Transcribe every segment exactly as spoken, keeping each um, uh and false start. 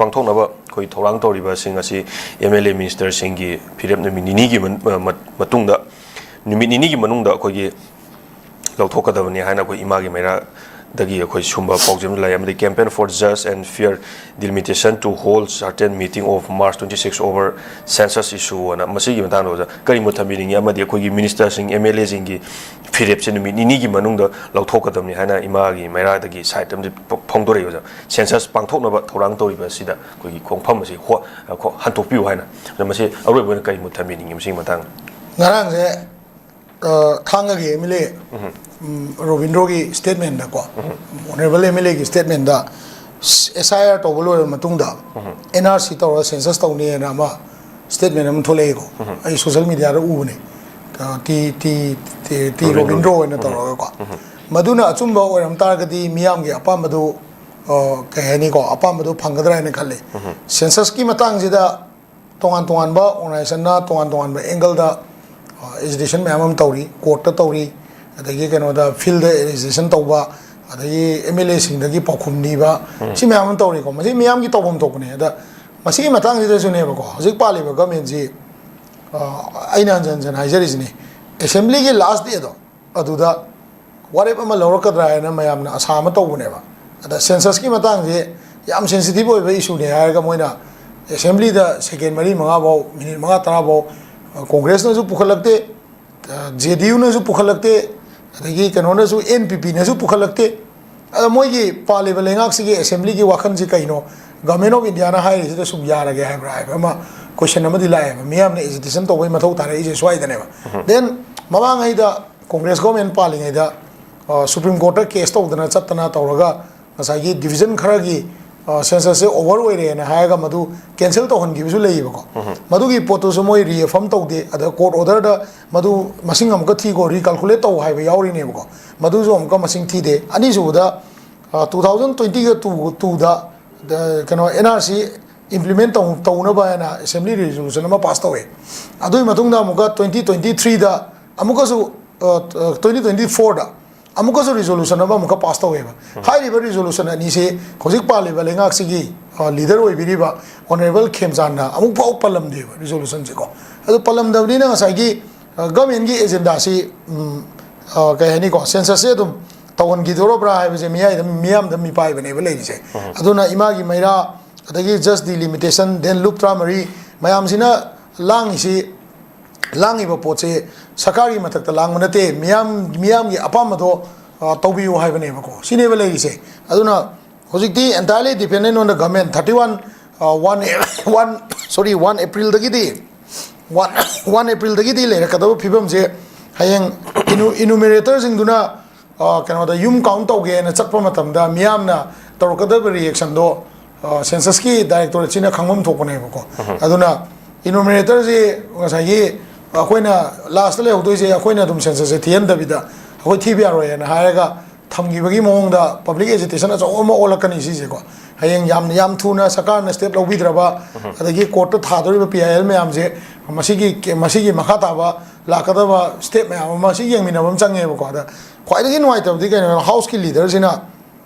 ꯄꯥꯡꯊꯣꯛꯅꯕ ꯑꯩꯈꯣꯏ ꯊꯧꯔꯥꯡ ꯇꯧꯔꯤꯕꯁꯤꯡ ꯑꯁꯤ ꯑꯦꯝ ꯑꯦꯜ ꯑꯦ ꯃꯤꯅꯤꯁꯇꯔꯁꯤꯡꯒꯤ ꯐꯤꯔꯦꯞ ꯅꯨꯃꯤꯠ ꯅꯤꯅꯤꯒꯤ ꯃꯇꯨꯡꯗ, ꯅꯨꯃꯤꯠ ꯅꯤꯅꯤꯒꯤ ꯃꯅꯨꯡꯗ ꯑꯩꯈꯣꯏꯒꯤ ꯂꯧꯊꯣꯛꯀꯗꯕꯅꯤ ꯍꯥꯏꯅ ꯑꯩꯈꯣꯏ ꯏꯃꯥꯒꯤ ꯃꯩꯔꯥꯗꯒꯤ ꯑꯩꯈꯣꯏ ꯁꯨꯝꯕ ꯄꯥꯎꯖꯦꯜ ꯂꯩ꯫ ꯑꯃꯗꯤ campaign for just and fair delimitation to hold certain meeting of March twenty six over census issue ꯑꯅ, ꯃꯁꯤꯒꯤ ꯃꯇꯥꯡꯗ ꯑꯣꯖꯥ ꯀꯔꯤ ꯃꯣꯠ ꯊꯝꯕꯤꯅꯤꯡꯉꯤ? ꯑꯃꯗꯤ ꯑꯩꯈꯣꯏꯒꯤ ꯃꯤꯅꯤꯁꯇꯔꯁꯤꯡ, ꯑꯦꯝ ꯑꯦꯜ ꯑꯦꯁꯤꯡꯒꯤ ꯐꯤꯔꯦꯞꯁꯦ ꯅꯨꯃꯤꯠ ꯅꯤꯅꯤꯒꯤ ꯃꯅꯨꯡꯗ ꯂꯧꯊꯣꯛꯀꯗꯕꯅꯤ ꯍꯥꯏꯅ ꯏꯃꯥꯒꯤ ꯃꯩꯔꯥꯗꯒꯤ ꯁꯥꯏꯠ ꯑꯃꯗꯤ ꯐꯣꯡꯗꯣꯔꯛꯏ ꯑꯣꯖꯥ꯫ ꯁꯦꯟꯁꯁ ꯄꯥꯡꯊꯣꯛꯅꯕ ꯊꯧꯔꯥꯡ ꯇꯧꯔꯤꯕ ꯑꯁꯤꯗ ꯑꯩꯈꯣꯏꯒꯤ ꯈꯣꯡꯐꯝ ꯑꯁꯤ ꯍꯣ-, ꯈꯣ-, ꯍꯟꯗꯣꯛꯄꯤꯌꯨ ꯍꯥꯏꯅ꯫ ꯑꯗꯣ ꯃꯁꯤ ꯑꯔꯣꯏꯕ ꯑꯣꯏꯅ ꯀꯔꯤ ꯃꯣꯠ ꯊꯝꯕꯤꯅꯤꯡꯉꯤ ꯃꯁꯤꯒꯤ ꯃꯇꯥꯡꯗ? ꯉꯔꯥꯡꯁꯦ, ꯑ, ꯊꯥꯡꯒꯒꯤ ꯑꯦꯝ ꯑꯦꯜ ꯑꯦ, ꯎꯝ, ꯔꯣꯕꯤꯟꯗ꯭ꯔꯣꯒꯤ ꯁ꯭ꯇꯦꯠꯃꯦꯟꯗꯀꯣ, ꯑꯣꯅꯔꯦꯕꯜ ꯑꯦꯝ ꯑꯦꯜ ꯑꯦꯒꯤ ꯁ꯭ꯇꯦꯠꯃꯦꯟꯗ ꯑꯦꯁ ꯑꯥꯏ ꯑꯥꯔ ꯇꯧꯕ ꯂꯣꯏꯔꯕ ꯃꯇꯨꯡꯗ ꯑꯦꯟ ꯑꯥꯔ ꯁꯤ ꯇꯧꯔꯒ ꯁꯦꯟꯁꯁ ꯇꯧꯅꯤꯅ ꯑꯃ ꯁ꯭ꯇꯦꯠꯃꯦꯟ ꯑꯃ ꯊꯣꯛꯂꯛꯏꯀꯣ꯫ ꯑꯩ ꯁꯣꯁꯦꯜ ꯃꯦꯗꯤꯌꯥꯗ ꯎꯕꯅꯦ꯫ ꯑ, T, T, T, T Robindro. Robindro ꯑꯣꯏꯅ ꯇꯧꯔꯒꯀꯣ꯫ ꯃꯗꯨꯅ ꯑꯆꯨꯝꯕ ꯑꯣꯏꯔꯝ ꯇꯥꯔꯒꯗꯤ ꯃꯤꯌꯥꯝꯒꯤ ꯑꯄꯥꯝꯕꯗꯨ, ꯑ, ꯀꯩ ꯍꯥꯏꯅꯤꯀꯣ, ꯑꯄꯥꯝꯕꯗꯨ ꯐꯪꯒꯗ꯭ꯔꯥ ꯍꯥꯏꯅ ꯈꯜꯂꯤ꯫ ꯁꯦꯟꯁꯁꯀꯤ ꯃꯇꯥꯡꯁꯤꯗ ꯇꯣꯉꯥꯟ ꯇꯣꯉꯥꯟꯕ ꯑꯣꯔꯒꯅꯥꯏꯖꯦꯁꯟꯅ ꯇꯣꯉꯥꯟ ꯇꯣꯉꯥꯟꯕ ꯑꯦꯡꯒꯜꯗ, ꯑ, ꯑꯦꯖꯤꯇꯦꯁꯟ ꯃꯌꯥꯝ ꯑꯃ ꯇꯧꯔꯤ, ꯀꯣꯔꯠꯇ ꯇꯧꯔꯤ, ꯑꯗꯒꯤ ꯀꯩꯅꯣꯗ ꯐꯤꯜꯗ ꯑꯦꯖꯤꯇꯦꯁꯟ ꯇꯧꯕ, ꯑꯗꯒꯤ ꯑꯦꯝ ꯑꯦꯜ ꯑꯦꯁꯤꯡꯗꯒꯤ ꯄꯥꯎꯈꯨꯝ ꯅꯤꯕ, ꯁꯤ ꯃꯌꯥꯝ ꯑꯃ ꯇꯧꯔꯤꯀꯣ꯫ ꯃꯁꯤ ꯃꯤꯌꯥꯝꯒꯤ ꯇꯧꯐꯝ ꯊꯣꯛꯄꯅꯦ꯫ ꯑꯗ ꯃꯁꯤꯒꯤ ꯃꯇꯥꯡꯁꯤꯗꯁꯨꯅꯦꯕꯀꯣ, ꯍꯧꯖꯤꯛ ꯄꯥꯜꯂꯤꯕ ꯒꯃꯦꯟꯁꯤ, ꯑ, ꯑꯩꯅ ꯍꯟꯖꯟ ꯍꯟꯖꯟ ꯍꯥꯏꯖꯔꯤꯁꯤꯅꯤ, ꯑꯦꯁꯦꯝꯕ꯭ꯂꯤꯒꯤ ꯂꯥꯁ ꯗꯦꯗꯣ ꯑꯗꯨꯗ ꯋꯥꯔꯦꯞ ꯑꯃ ꯂꯧꯔꯛꯀꯗ꯭ꯔꯥ ꯍꯥꯏꯅ ꯃꯌꯥꯝꯅ ꯑꯁꯥ ꯑꯃ ꯇꯧꯕꯅꯦꯕ꯫ ꯑꯗ ꯁꯦꯟꯁꯁꯀꯤ ꯃꯇꯥꯡꯁꯦ ꯌꯥꯝ ꯁꯦꯟꯁꯤꯇꯤꯚ ꯑꯣꯏꯕ ꯏꯁꯨꯅꯦ ꯍꯥꯏꯔꯒ ꯃꯣꯏꯅ ꯑꯦꯁꯦꯝꯕ꯭ꯂꯤꯗ ꯁꯦꯀꯦꯟ ꯃꯔꯤ ꯃꯉꯥ ꯐꯥꯎ, ꯃꯤꯅꯤꯠ ꯃꯉꯥ ꯇꯔꯥ ꯐꯥꯎ, ꯑ, ꯀꯣꯡꯒ꯭ꯔꯦꯁꯅꯁꯨ ꯄꯨꯈꯠꯂꯛꯇꯦ, ꯑ, ꯖꯦ ꯗꯤ ꯌꯨꯅꯁꯨ ꯄꯨꯈꯠꯂꯛꯇꯦ, ꯑꯗꯒꯤ ꯀꯩꯅꯣꯅꯁꯨ, ꯑꯦꯟ ꯄꯤ ꯄꯤꯅꯁꯨ ꯄꯨꯈꯠꯂꯛꯇꯦ꯫ ꯑꯗ ꯃꯣꯏꯒꯤ ꯄꯥꯜꯂꯤꯕ ꯂꯩꯉꯥꯛꯁꯤꯒꯤ ꯑꯦꯁꯦꯝꯕ꯭ꯂꯤꯒꯤ ꯋꯥꯈꯜꯁꯤ ꯀꯩꯅꯣ? ꯒꯚꯔꯟꯃꯦꯟ ꯑꯣꯐ ꯏꯟꯗꯤꯌꯥꯅ ꯍꯥꯏꯔꯤꯁꯤꯗ ꯁꯨꯝ ꯌꯥꯔꯒꯦ ꯍꯥꯏꯕ꯭ꯔꯥ ꯍꯥꯏꯕ ꯑꯃ ꯀꯣꯏꯁꯟ ꯑꯃꯗꯤ ꯂꯥꯛꯑꯦꯕ꯫ ꯃꯤꯌꯥꯝꯅ ꯑꯦꯖꯤꯇꯦꯁꯟ ꯇꯧꯕꯩ ꯃꯊꯧ ꯇꯥꯔꯛꯏꯁꯦ ꯁ꯭ꯋꯥꯏꯗꯅꯦꯕ꯫ ꯗꯦꯟ ꯃꯃꯥꯡꯉꯩꯗ ꯀꯣꯡꯒ꯭ꯔꯦꯁ ꯒꯣꯔꯃꯦꯟ ꯄꯥꯜꯂꯤꯉꯩꯗ, ꯑ, ꯁꯨꯄ꯭ꯔꯤꯝ ꯀꯣꯔꯠꯇ ꯀꯦꯁ ꯇꯧꯗꯅ ꯆꯠꯇꯅ ꯇꯧꯔꯒ ꯉꯁꯥꯏꯒꯤ ꯗꯤꯕꯤꯖꯟ ꯈꯔꯒꯤ, ꯑ, ꯁꯦꯟꯁꯁꯁꯦ ꯑꯣꯚꯔ ꯑꯣꯏꯔꯦꯅ ꯍꯥꯏꯔꯒ ꯃꯗꯨ ꯀꯦꯟꯁꯦꯜ ꯇꯧꯍꯟꯈꯤꯕꯁꯨ ꯂꯩꯌꯦꯕꯀꯣ꯫ ꯃꯗꯨꯒꯤ ꯄꯣꯠꯇꯨꯁꯨ ꯃꯣꯏ ꯔꯤꯑꯦꯐꯔꯝ ꯇꯧꯗꯦ꯫ ꯑꯗ ꯀꯣꯔꯠ ꯑꯣꯔꯗꯔꯗ ꯃꯗꯨ ꯃꯁꯤꯡ ꯑꯃꯨꯛꯀ ꯊꯤꯀꯣ, ꯔꯤꯀꯥꯜꯀꯨꯂꯦꯠ ꯇꯧ ꯍꯥꯏꯕ ꯌꯥꯎꯔꯤꯅꯦꯕꯀꯣ꯫ ꯃꯗꯨꯁꯨ ꯑꯃꯨꯛꯀ ꯃꯁꯤꯡ ꯊꯤꯗꯦ꯫ ꯑꯅꯤꯁꯨꯕꯗ, ꯑ, ꯇꯨ ꯊꯥꯎꯖꯟ ꯇ꯭ꯋꯦꯟꯇꯤꯒ ꯇꯨ, ꯇꯨꯗ, ꯗ, ꯀꯩꯅꯣ, ꯑꯦꯟ ꯑꯥꯔ ꯁꯤ ꯏꯝꯄ꯭ꯂꯤꯃꯦꯟ ꯇꯧ-, ꯇꯧꯅꯕ ꯍꯥꯏꯅ ꯑꯦꯁꯦꯝꯕ꯭ꯂꯤ ꯔꯤꯖꯣꯂꯨꯁꯟ ꯑꯃ ꯄꯥꯁ ꯇꯧꯋꯦ꯫ ꯑꯗꯨꯒꯤ ꯃꯇꯨꯡꯗ ꯑꯃꯨꯛꯀ ꯇ꯭ꯋꯦꯟꯇꯤ ꯇ꯭ꯋꯦꯟꯇꯤ ꯊ꯭ꯔꯤꯗ ꯑꯃꯨꯛꯀꯁꯨ, ꯑ, ꯑ, ꯇ꯭ꯋꯦꯟꯇꯤ ꯇ꯭ꯋꯦꯟꯇꯤ ꯐꯣꯔꯗ ꯑꯃꯨꯛꯀꯁꯨ ꯔꯤꯖꯣꯂꯨꯁꯟ ꯑꯃ ꯑꯃꯨꯛꯀ ꯄꯥꯁ ꯇꯧꯋꯦꯕ꯫ ꯍꯥꯏꯔꯤꯕ ꯔꯤꯖꯣꯂꯨꯁꯟ ꯑꯅꯤꯁꯦ ꯍꯧꯖꯤꯛ ꯄꯥꯜꯂꯤꯕ ꯂꯩꯉꯥꯛꯁꯤꯒꯤ ꯂꯤꯗꯔ ꯑꯣꯏꯕꯤꯔꯤꯕ ꯑꯣꯅꯔꯦꯕꯜ ꯈꯦꯝꯆꯥꯟꯅ ꯑꯃꯨꯛ ꯐꯥꯎ ꯄꯜꯂꯝꯗꯦꯕ ꯔꯤꯖꯣꯂꯨꯁꯟꯁꯦꯀꯣ꯫ ꯑꯗꯨ ꯄꯜꯂꯝꯗꯕꯅꯤꯅ ꯉꯁꯥꯏꯒꯤ ꯒꯃꯦꯟꯒꯤ ꯑꯦꯖꯦꯟꯗꯥꯁꯤ ꯀꯩ ꯍꯥꯏꯅꯤꯀꯣ, ꯁꯦꯟꯁꯁꯁꯦ ꯑꯗꯨꯝ ꯇꯧꯍꯟꯈꯤꯗꯣꯔꯕ꯭ꯔꯥ ꯍꯥꯏꯕꯁꯦ ꯃꯤꯌꯥꯝꯗ ꯃꯤꯌꯥꯝꯗ ꯃꯤꯄꯥꯏꯕꯅꯦꯕ ꯂꯩꯔꯤꯁꯦ꯫ ꯑꯗꯨꯅ ꯏꯃꯥꯒꯤ ꯃꯩꯔꯥ, ꯑꯗꯒꯤ ꯖꯁ ꯗꯤꯂꯤꯃꯤꯇꯦꯁꯟ, ꯗꯦꯟ ꯂꯨꯞ ꯇꯔꯥꯃꯔꯤ ꯃꯌꯥꯝꯁꯤꯅ ꯂꯥꯡꯉꯤꯁꯤ, ꯂꯥꯡꯉꯤꯕ ꯄꯣꯠꯁꯦ ꯁꯔꯀꯥꯔꯒꯤ ꯃꯊꯛꯇ ꯂꯥꯡꯕ ꯅꯠꯇꯦ, ꯃꯤꯌꯥꯝ ꯃꯤꯌꯥꯝꯒꯤ ꯑꯄꯥꯝꯕꯗꯣ ꯇꯧꯕꯤꯌꯨ ꯍꯥꯏꯕꯅꯦꯕꯀꯣ꯫ ꯁꯤꯅꯦꯕ ꯂꯩꯔꯤꯁꯦ꯫ ꯑꯗꯨꯅ ꯍꯧꯖꯤꯛꯇꯤ entirely dependent on the government꯫ Thirty one, one, one, sorry, one April ꯗꯒꯤꯗꯤ, one, one April ꯗꯒꯤꯗꯤ ꯂꯩꯔꯛꯀꯗꯕ ꯐꯤꯕꯝꯁꯦ ꯍꯌꯦꯡ ꯏꯅꯨꯃꯦꯔꯦꯇꯔꯁꯤꯡꯗꯨꯅ ꯀꯩꯅꯣꯗ ꯌꯨꯝ ꯀꯥꯎꯟ ꯇꯧꯒꯦꯅ ꯆꯠꯄ ꯃꯇꯝꯗ ꯃꯤꯌꯥꯝꯅ ꯇꯧꯔꯛꯀꯗꯕ ꯔꯤꯌꯦꯛꯁꯟꯗꯣ ꯁꯦꯟꯁꯁꯀꯤ ꯗꯥꯏꯔꯦꯛꯇꯣꯔꯦꯠꯁꯤꯅ ꯈꯪꯐꯝ ꯊꯣꯛꯄꯅꯦꯕꯀꯣ꯫ ꯑꯗꯨꯅ ꯏꯅꯨꯃꯦꯔꯦꯇꯔꯁꯤ ꯉꯁꯥꯏꯒꯤ ꯑꯩꯈꯣꯏꯅ ꯂꯥꯁꯇ ꯂꯩꯍꯧꯗꯣꯏꯁꯦ, ꯑꯩꯈꯣꯏꯅ ꯑꯗꯨꯝ ꯁꯦꯟꯁꯁꯁꯦ ꯊꯤꯍꯟꯗꯕꯤꯗ ꯑꯩꯈꯣꯏ ꯊꯤꯕ ꯌꯥꯔꯣꯏꯅ ꯍꯥꯏꯔꯒ ꯊꯝꯈꯤꯕꯒꯤ ꯃꯑꯣꯡꯗ ꯄꯕ꯭ꯂꯤꯛ ꯑꯦꯖꯤꯇꯦꯁꯟ ꯑꯆꯧꯕ ꯑꯃ ꯑꯣꯜꯂꯛꯀꯅꯤ ꯁꯤꯁꯦꯀꯣ꯫ ꯍꯌꯦꯡ ꯌꯥꯝ ꯌꯥꯝ ꯊꯨꯅ ꯁꯔꯀꯥꯔꯅ ꯁ꯭ꯇꯦꯞ ꯂꯧꯕꯤꯗ꯭ꯔꯕ, ꯑꯗꯒꯤ ꯀꯣꯔꯠꯇ ꯊꯥꯗꯣꯔꯤꯕ ꯄꯤ ꯑꯥꯏ ꯑꯦꯜ ꯃꯌꯥꯝꯁꯦ, ꯃꯁꯤꯒꯤ ꯃꯁꯤꯒꯤ ꯃꯈꯥ ꯇꯥꯕ ꯂꯥꯛꯀꯗꯕ ꯁ꯭ꯇꯦꯞ ꯃꯌꯥꯝ ꯑꯃ ꯁꯤ ꯌꯦꯡꯃꯤꯟꯅꯕ ꯑꯃ ꯆꯪꯉꯦꯕꯀꯣ꯫ ꯑꯗ ꯈ꯭ꯋꯥꯏꯗꯒꯤ ꯅꯨꯡꯉꯥꯏꯇꯕꯗꯤ ꯀꯩꯅꯣ, ꯍꯥꯎꯁꯀꯤ ꯂꯤꯗꯔꯁꯤꯅ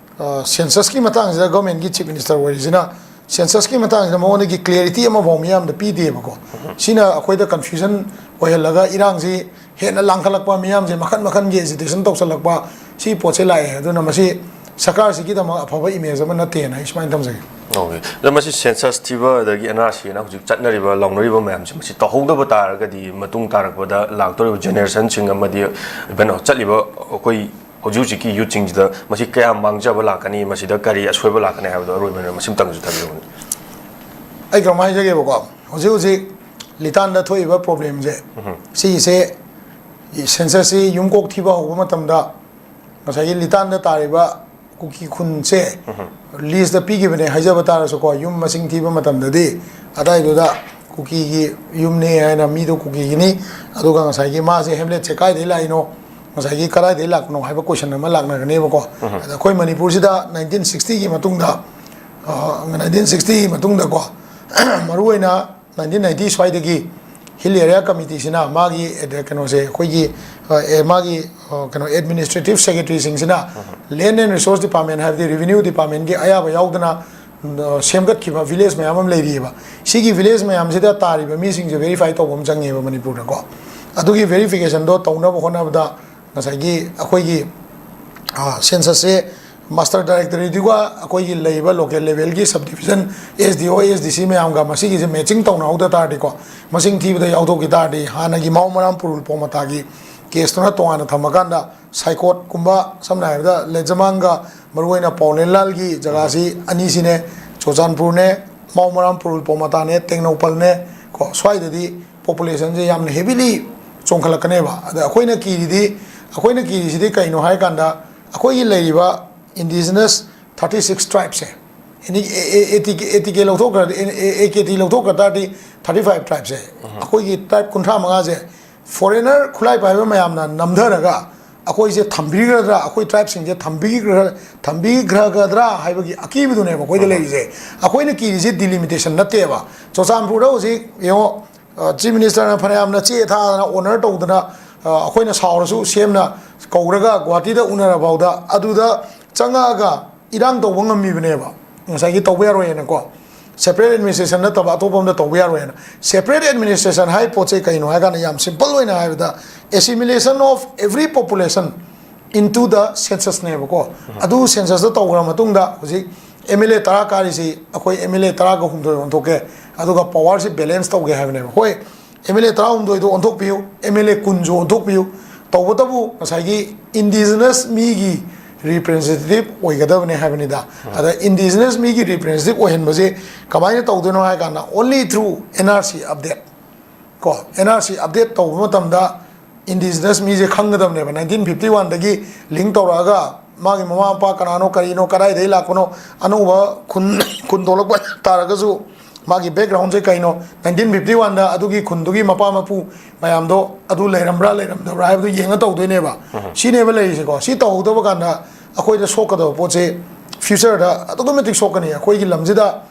ꯁꯦꯟꯁꯁꯀꯤ ꯃꯇꯥꯡꯁꯤꯗ ꯒꯣꯔꯃꯦꯟꯒꯤ ꯆꯤꯐ ꯃꯤꯅꯤꯁꯇꯔ ꯑꯣꯏꯔꯤꯁꯤꯅ ꯁꯦꯟꯁꯁꯀꯤ ꯃꯇꯥꯡꯁꯤꯗ ꯃꯉꯣꯟꯗꯒꯤ ꯀ꯭ꯂꯦꯔꯤꯇꯤ ꯑꯃꯐꯥꯎ ꯃꯤꯌꯥꯝꯗ ꯄꯤꯗꯦꯕꯀꯣ꯫ ꯁꯤꯅ ꯑꯩꯈꯣꯏꯗ ꯀꯟꯐ꯭ꯌꯨꯖꯟ ꯑꯣꯏꯍꯜꯂꯒ ꯏꯔꯥꯡꯁꯤ ꯍꯦꯟꯅ ꯂꯥꯡꯈꯠꯂꯛꯄ, ꯃꯤꯌꯥꯝꯁꯦ ꯃꯈꯟ ꯃꯈꯟꯒꯤ ꯑꯦꯖꯤꯇꯦꯁꯟ ꯇꯧꯁꯜꯂꯛꯄ, ꯁꯤ ꯄꯣꯠꯁꯦ ꯂꯥꯛꯑꯦ꯫ ꯑꯗꯨꯅ ꯃꯁꯤ ꯁꯔꯀꯥꯔꯁꯤꯒꯤꯗꯃꯛ ꯑꯐꯕ ꯏꯃꯦꯖ ꯑꯃ ꯅꯠꯇꯦꯅ ꯑꯩ ꯁꯨꯃꯥꯏꯅ ꯊꯝꯖꯒꯦ꯫ ꯑꯣꯀꯦ꯫ ꯑꯗꯣ ꯃꯁꯤ ꯁꯦꯟꯁꯁ ꯊꯤꯕ ꯑꯗꯒꯤ ꯑꯦꯟ ꯑꯥꯔ ꯁꯤ ꯑꯅ ꯍꯧꯖꯤꯛ ꯆꯠꯅꯔꯤꯕ, ꯂꯥꯎꯅꯔꯤꯕ ꯃꯌꯥꯝꯁꯦ, ꯃꯁꯤ ꯇꯧꯍꯧꯗꯕ ꯇꯥꯔꯒꯗꯤ ꯃꯇꯨꯡ ꯇꯥꯔꯛꯄꯗ ꯂꯥꯛꯇꯧꯔꯤꯕ ꯖꯦꯅꯦꯔꯦꯁꯟꯁꯤꯡ ꯑꯃꯗꯤ ꯏꯚꯟ ꯆꯠꯂꯤꯕ ꯑꯩꯈꯣꯏ ꯍꯧꯖꯤꯛ ꯍꯧꯖꯤꯛꯀꯤ ꯌꯨꯠꯁꯤꯡꯁꯤꯗ ꯃꯁꯤ ꯀꯌꯥꯝ ꯃꯥꯡꯖꯕ ꯂꯥꯛꯀꯅꯤ, ꯃꯁꯤꯗ ꯀꯔꯤ ꯑꯁꯣꯏꯕ ꯂꯥꯛꯀꯅꯤ ꯍꯥꯏꯕꯗꯣ ꯑꯔꯣꯏꯕꯗ ꯃꯁꯤꯝꯇꯪꯁꯨ ꯊꯝꯕꯤꯌꯨꯅꯦ꯫ ꯑꯩ ꯀꯔꯝ ꯍꯥꯏꯖꯒꯦꯕꯀꯣ, ꯍꯧꯖꯤꯛ ꯍꯧꯖꯤꯛ ꯂꯤꯇꯥꯟꯗ ꯊꯣꯛꯏꯕ ꯄ꯭ꯔꯣꯕ꯭ꯂꯦꯝꯁꯦ, ꯁꯤꯒꯤꯁꯦ ꯁꯦꯟꯁꯁꯁꯤ ꯌꯨꯝꯀꯣꯛ ꯊꯤꯕ ꯍꯧꯕ ꯃꯇꯝꯗ ꯉꯁꯥꯏꯒꯤ ꯂꯤꯇꯥꯟꯗ ꯇꯥꯔꯤꯕ ꯀꯨꯀꯤ ꯈꯨꯟꯁꯦ ꯂꯤꯁꯇ ꯄꯤꯈꯤꯕꯅꯦ ꯍꯥꯏꯖꯕ ꯇꯥꯔꯁꯨꯀꯣ, ꯌꯨꯝ ꯃꯁꯤꯡ ꯊꯤꯕ ꯃꯇꯝꯗꯗꯤ ꯑꯗꯥꯏꯗꯨꯗ ꯀꯨꯀꯤꯒꯤ ꯌꯨꯝꯅꯦ ꯍꯥꯏꯅ ꯃꯤꯗꯣ ꯀꯨꯀꯤꯒꯤꯅꯤ, ꯑꯗꯨꯒ ꯉꯁꯥꯏꯒꯤ ꯃꯥꯁꯦ ꯍꯦꯝꯂꯦꯠꯁꯦ ꯀꯥꯏꯗꯩ ꯂꯥꯛꯏꯅꯣ, ꯉꯁꯥꯏꯒꯤ ꯀꯗꯥꯏꯗꯩ ꯂꯥꯛꯄꯅꯣ ꯍꯥꯏꯕ ꯀꯣꯏꯁꯟ ꯑꯃ ꯂꯥꯛꯅꯒꯅꯦꯕꯀꯣ꯫ ꯑꯗ ꯑꯩꯈꯣꯏ ꯃꯅꯤꯄꯨꯔꯁꯤꯗ ꯅꯥꯏꯟꯇꯤꯟ ꯁꯤꯛꯁꯇꯤꯒꯤ ꯃꯇꯨꯡꯗ, ꯅꯥꯏꯟꯇꯤꯟ ꯁꯤꯛꯁꯇꯤꯒꯤ ꯃꯇꯨꯡꯗꯀꯣ, ꯃꯔꯨꯑꯣꯏꯅ ꯅꯥꯏꯟꯇꯤꯟ ꯅꯥꯏꯟꯇꯤ ꯁ꯭ꯋꯥꯏꯗꯒꯤ ꯍꯤꯜ ꯑꯦꯔꯤꯌꯥ ꯀꯃꯤꯇꯤꯁꯤꯅ ꯃꯥꯒꯤ ꯑꯦꯗ-, ꯀꯩꯅꯣꯁꯦ, ꯑꯩꯈꯣꯏꯒꯤ, ꯑ, ꯑꯦ, ꯃꯥꯒꯤ, ꯑ, ꯀꯩꯅꯣ, ꯑꯦꯗꯃꯤꯅꯤꯁꯇ꯭ꯔꯦꯇꯤꯞ ꯁꯦꯀ꯭ꯔꯦꯇꯔꯤꯁꯤꯡꯁꯤꯅ ꯂꯦꯟ ꯑꯦꯟ ꯔꯤꯁꯣꯔꯁ ꯗꯤꯄꯥꯔꯠꯃꯦꯟ, ꯍꯥꯏꯕꯗꯤ ꯔꯦꯚꯤꯅ꯭ꯌꯨ ꯗꯤꯄꯥꯔꯠꯃꯦꯟꯒꯤ ꯑꯌꯥꯕ ꯌꯥꯎꯗꯅ ꯁꯦꯝꯒꯠꯈꯤꯕ ꯚꯤꯂꯦꯖ ꯃꯌꯥꯝ ꯑꯃ ꯂꯩꯔꯤꯑꯕ꯫ ꯁꯤꯒꯤ ꯚꯤꯂꯦꯖ ꯃꯌꯥꯝꯁꯤꯗ ꯇꯥꯔꯤꯕ ꯃꯤꯁꯤꯡꯁꯦ ꯚꯦꯔꯤꯐꯥꯏ ꯇꯧꯕ ꯑꯃ ꯆꯪꯉꯦꯕ ꯃꯅꯤꯄꯨꯔꯗꯀꯣ꯫ ꯑꯗꯨꯒꯤ ꯚꯦꯔꯤꯐꯤꯀꯦꯁꯟꯗꯣ ꯇꯧꯅꯕ ꯍꯣꯠꯅꯕꯗ ꯉꯁꯥꯏꯒꯤ ꯑꯩꯈꯣꯏꯒꯤ ꯁꯦꯟꯁꯁꯁꯦ ꯃꯥꯁꯇꯔ ꯗꯥꯏꯔꯦꯛꯇꯣꯔꯦꯠꯇꯨꯒ ꯑꯩꯈꯣꯏꯒꯤ ꯂꯩꯔꯤꯕ ꯂꯣꯀꯦꯜ ꯂꯦꯚꯦꯜꯒꯤ sub division S D O, S ꯗꯤ ꯁꯤ ꯃꯌꯥꯝꯒ ꯃꯁꯤꯒꯤꯁꯦ ꯃꯦꯠꯆꯤꯡ ꯇꯧꯅꯍꯧꯗ ꯇꯥꯔꯗꯤꯀꯣ, ꯃꯁꯤꯡ ꯊꯤꯕꯗ ꯌꯥꯎꯊꯣꯛꯈꯤ ꯇꯥꯔꯗꯤ, ꯍꯥꯟꯅꯒꯤ ꯃꯥꯎ ꯃꯔꯥꯝ ꯄꯨꯔꯨꯜ ꯄꯣꯃꯇꯥꯒꯤ ꯀꯦꯁꯇꯨꯅ ꯇꯣꯉꯥꯟꯅ ꯊꯝꯃꯀꯥꯟꯗ, ꯁꯥꯏꯀꯣꯠꯀꯨꯝꯕ, ꯁꯝꯅ ꯍꯥꯏꯔꯕꯗ ꯂꯩꯖꯃꯥꯡꯒ ꯃꯔꯨꯑꯣꯏꯅ ꯄꯥꯎꯂꯦꯟꯂꯥꯜꯒꯤ ꯖꯒꯥꯁꯤ ꯑꯅꯤꯁꯤꯅꯦ, ꯆꯨꯔꯆꯥꯟꯄꯨꯔꯅꯦ, ꯃꯥꯎ ꯃꯔꯥꯝ ꯄꯨꯔꯨꯜ ꯄꯣꯃꯇꯥꯅꯦ, ꯇꯦꯡꯅꯧꯄꯜꯅꯦ ꯀꯣ, ꯁ꯭ꯋꯥꯏꯗꯗꯤ ꯄꯣꯄꯨꯂꯦꯁꯟꯁꯦ ꯌꯥꯝꯅ ꯍꯦꯕꯤꯂꯤ ꯆꯣꯡꯈꯠꯂꯛꯀꯅꯦꯕ꯫ ꯑꯗ ꯑꯩꯈꯣꯏꯅ ꯀꯤꯔꯤꯗꯤ, ꯑꯩꯈꯣꯏꯅ ꯀꯤꯔꯤꯁꯤꯗꯤ ꯀꯩꯅꯣ ꯍꯥꯏ ꯀꯥꯟꯗ, ꯑꯩꯈꯣꯏꯒꯤ ꯂꯩꯔꯤꯕ ꯏꯟꯗꯤꯖꯤꯅꯁ ꯊꯥꯔꯇꯤ ꯁꯤꯛꯁ ꯇ꯭ꯔꯥꯏꯞꯁꯦ, ꯑꯦ ꯇꯤ ꯀꯦ ꯂꯧꯊꯣꯛꯈ꯭ꯔꯗꯤ, ꯑꯦ ꯀꯦ ꯇꯤ ꯂꯧꯊꯣꯛꯈ꯭ꯔ ꯇꯥꯔꯗꯤ ꯊꯥꯔꯇꯤ ꯐꯥꯏꯚ ꯇ꯭ꯔꯥꯏꯞꯁꯦ ꯑꯩꯈꯣꯏꯒꯤ ꯇ꯭ꯔꯥꯏꯞ ꯀꯨꯟꯊ꯭ꯔꯥ ꯃꯉꯥꯁꯦ ꯐꯣꯔꯦꯅꯔ ꯈꯨꯠꯂꯥꯏ ꯄꯥꯏꯕ ꯃꯌꯥꯝꯅ ꯅꯝꯊꯔꯒ ꯑꯩꯈꯣꯏꯁꯦ ꯊꯝꯕꯤꯈ꯭ꯔꯗ꯭ꯔꯥ, ꯑꯩꯈꯣꯏ ꯇ꯭ꯔꯥꯏꯞꯁꯤꯡꯁꯦ ꯊꯝꯕꯤꯈ꯭ꯔ ꯊꯝꯕꯤꯈ꯭ꯔꯒꯗ꯭ꯔꯥ ꯍꯥꯏꯕꯒꯤ ꯑꯀꯤꯕꯗꯨꯅꯦꯕ ꯑꯩꯈꯣꯏꯗ ꯂꯩꯔꯤꯁꯦ꯫ ꯑꯩꯈꯣꯏꯅ ꯀꯤꯔꯤꯁꯦ ꯗꯤꯂꯤꯃꯤꯇꯦꯁꯟ ꯅꯠꯇꯦꯕ꯫ ꯆꯨꯔꯆꯥꯟꯄꯨꯔꯗ ꯍꯧꯖꯤꯛ ꯌꯦꯡꯉꯣ, ꯆꯤꯐ ꯃꯤꯅꯤꯁꯇꯔꯅ ꯐꯅꯌꯥꯝꯅ ꯆꯦ ꯊꯥꯗꯅ ꯑꯣꯅꯔ ꯇꯧꯗꯅ, ꯑꯩꯈꯣꯏꯅ ꯁꯥꯎꯔꯁꯨ ꯁꯤ ꯑꯦꯝꯅ ꯀꯧꯔꯒ ꯒꯨꯍꯥꯇꯤꯗ ꯎꯅꯔꯐꯥꯎꯗ ꯑꯗꯨꯗ ꯆꯪꯉꯛꯑꯒ ꯏꯔꯥꯡ ꯇꯧꯕ ꯉꯝꯃꯤꯕꯅꯦꯕ꯫ ꯉꯁꯥꯏꯒꯤ ꯇꯧꯕ ꯌꯥꯔꯣꯏꯅꯀꯣ, ꯁꯦꯄꯔꯦꯠ ꯑꯦꯗꯃꯤꯅꯤꯁꯇ꯭ꯔꯦꯁꯟ ꯅꯠꯇꯕ ꯑꯇꯣꯞꯄ ꯑꯃꯗ ꯇꯧꯕ ꯌꯥꯔꯣꯏꯅ꯫ ꯁꯦꯄꯔꯦꯠ ꯑꯦꯗꯃꯤꯅꯤꯁꯇ꯭ꯔꯦꯁꯟ ꯍꯥꯏ ꯄꯣꯠꯁꯦ ꯀꯩꯅꯣ ꯍꯥꯏ ꯀꯥꯟꯗ, ꯌꯥꯝ ꯁꯤꯝꯄꯜ ꯑꯣꯏꯅ ꯍꯥꯏꯕꯗ, assimilation of every population into the census ꯅꯦꯕꯀꯣ꯫ ꯑꯗꯨ ꯁꯦꯟꯁꯁꯇ ꯇꯧꯈ꯭ꯔ ꯃꯇꯨꯡꯗ ꯍꯧꯖꯤꯛ ꯑꯦꯝ ꯑꯦꯜ ꯑꯦ ꯇꯔꯥ ꯀꯥꯔꯤꯁꯤ ꯑꯩꯈꯣꯏ ꯑꯦꯝ ꯑꯦꯜ ꯑꯦ ꯇꯔꯥꯒ ꯍꯨꯝꯗꯣꯏ ꯑꯣꯟꯊꯣꯛꯀꯦ, ꯑꯗꯨꯒ ꯄꯋꯥꯔꯁꯤ ꯕꯦꯂꯦꯟꯁ ꯇꯧꯒꯦ ꯍꯥꯏꯕꯅꯦꯕ꯫ ꯍꯣꯏ, ꯑꯦꯝ ꯑꯦꯜ ꯑꯦ ꯇꯔꯥꯍꯨꯝꯗꯣꯏꯗꯣ ꯑꯣꯟꯊꯣꯛꯄꯤꯌꯨ, ꯑꯦꯝ ꯑꯦꯜ ꯑꯦ ꯀꯨꯟꯁꯨ ꯑꯣꯟꯊꯣꯛꯄꯤꯌꯨ, ꯇꯧꯕꯇꯕꯨ ꯉꯁꯥꯏꯒꯤ ꯏꯟꯗꯤꯖꯤꯅꯁ ꯃꯤꯒꯤ ꯔꯤꯄ꯭ꯔꯖꯦꯟꯇꯦꯇꯤꯞ ꯑꯣꯏꯒꯗꯕꯅꯦ ꯍꯥꯏꯕꯅꯤꯗ꯫ ꯑꯗ ꯏꯟꯗꯤꯖꯤꯅꯁ ꯃꯤꯒꯤ ꯔꯤꯄ꯭ꯔꯖꯦꯟꯇꯦꯇꯤꯞ ꯑꯣꯏꯍꯟꯕꯁꯦ ꯀꯃꯥꯏꯅ ꯇꯧꯗꯣꯏꯅꯣ ꯍꯥꯏ ꯀꯥꯟꯗ, only through N R C update ꯀꯣ꯫ N R C update ꯇꯧꯕ ꯃꯇꯝꯗ ꯏꯟꯗꯤꯖꯤꯅꯁ ꯃꯤꯁꯦ ꯈꯪꯒꯗꯕꯅꯦꯕ꯫ ꯅꯥꯏꯟꯇꯤꯟ ꯐꯤꯐꯇꯤ ꯋꯥꯟꯗꯒꯤ ꯂꯤꯡ ꯇꯧꯔꯛꯑꯒ ꯃꯥꯒꯤ ꯃꯃꯥ ꯃꯄꯥ ꯀꯅꯥꯅꯣ, ꯀꯔꯤꯅꯣ, ꯀꯗꯥꯏꯗꯒꯤ ꯂꯥꯛꯄꯅꯣ, ꯑꯅꯧꯕ ꯈꯨꯟ ꯈꯨꯟ ꯊꯣꯛꯂꯛꯄ ꯇꯥꯔꯒꯁꯨ ꯃꯥꯒꯤ ꯕꯦꯛꯒ꯭ꯔꯥꯎꯟꯁꯦ ꯀꯩꯅꯣ, ꯅꯥꯏꯟꯇꯤꯟ ꯐꯤꯐꯇꯤ ꯋꯥꯟꯗ ꯑꯗꯨꯒꯤ ꯈꯨꯟꯗꯨꯒꯤ ꯃꯄꯥ ꯃꯄꯨ ꯃꯌꯥꯝꯗꯣ ꯑꯗꯨ ꯂꯩꯔꯝꯕ꯭ꯔꯥ ꯂꯩꯔꯝꯗꯕ꯭ꯔꯥ ꯍꯥꯏꯕꯗꯨ ꯌꯦꯡꯉ ꯇꯧꯗꯣꯏꯅꯦꯕ꯫ ꯁꯤꯅꯦꯕ ꯂꯩꯔꯤꯁꯦꯀꯣ꯫ ꯁꯤ ꯇꯧꯍꯧꯗꯕ ꯀꯥꯟꯗ ꯑꯩꯈꯣꯏꯗ ꯁꯣꯛꯀꯗꯕ ꯄꯣꯠꯁꯦ ꯐ꯭ꯌꯨꯆꯔꯗ ꯑꯗꯨꯛꯀꯤ ꯃꯇꯤꯛ ꯁꯣꯛꯀꯅꯤ꯫ ꯑꯩꯈꯣꯏꯒꯤ ꯂꯝꯁꯤꯗ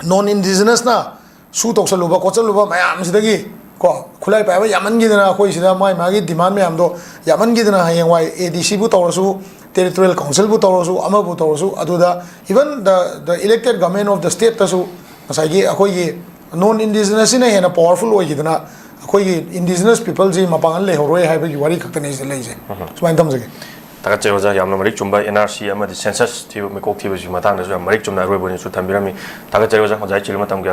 ꯅꯣꯟ ꯏꯟꯗꯤꯖꯤꯅꯁꯅ ꯁꯨ ꯇꯧꯁꯜꯂꯨꯕ ꯈꯣꯠꯆꯜꯂꯨꯕ ꯃꯌꯥꯝꯁꯤꯗꯒꯤ ꯀꯣ, ꯈꯨꯠꯂꯥꯏ ꯄꯥꯏꯕ ꯌꯥꯝꯃꯟꯈꯤꯗꯅ, ꯑꯩꯈꯣꯏ ꯁꯤꯗ ꯃꯥꯏ ꯃꯥꯒꯤ ꯗꯤꯃꯥꯟ ꯃꯌꯥꯝꯗꯣ ꯌꯥꯝꯃꯟꯈꯤꯗꯅ, ꯍꯌꯦꯡꯋꯥꯏ ꯑꯦ ꯗꯤ ꯁꯤꯕꯨ ꯇꯧꯔꯁꯨ, territorial councilꯕꯨ ꯇꯧꯔꯁꯨ, ꯑꯃꯕꯨ ꯇꯧꯔꯁꯨ, ꯑꯗꯨꯗ even the the elected government of the stateꯇꯁꯨ ꯉꯁꯥꯏꯒꯤ ꯑꯩꯈꯣꯏꯒꯤ non indigenous ꯁꯤꯅ ꯍꯦꯟꯅ powerful ꯑꯣꯏꯈꯤꯗꯅ ꯑꯩꯈꯣꯏꯒꯤ indigenous peopleꯁꯤ ꯃꯄꯥꯡꯒꯜ ꯂꯩꯍꯧꯔꯣꯏ ꯍꯥꯏꯕꯒꯤ ꯋꯥꯔꯤ ꯈꯛꯇꯅꯤ ꯑꯩꯁꯦ ꯂꯩꯖꯩ꯫ ꯁꯨꯃꯥꯏꯅ ꯊꯝꯖꯒꯦ꯫ ꯊꯥꯒꯠꯆꯔꯤ ꯑꯣꯖꯥ, ꯌꯥꯝꯅ ꯃꯔꯤꯛ ꯆꯨꯝꯕ ꯑꯦꯟ ꯑꯥꯔ ꯁꯤ ꯑꯃꯗꯤ ꯁꯦꯟꯁꯁ ꯊꯤꯕ, ꯃꯤꯀꯣꯛ ꯊꯤꯕꯁꯤꯒꯤ ꯃꯇꯥꯡꯗꯁꯨ ꯌꯥꯝ ꯃꯔꯤꯛ ꯆꯨꯝꯅ ꯑꯔꯣꯏꯕ ꯑꯣꯏꯅꯁꯨ ꯊꯝꯕꯤꯔꯝꯃꯤ꯫ ꯊꯥꯒꯠꯆꯔꯤ ꯑꯣꯖꯥ, ꯑꯣꯖꯥ ꯑꯩ ꯆꯤꯜꯂꯤ ꯃꯇꯝꯒꯤ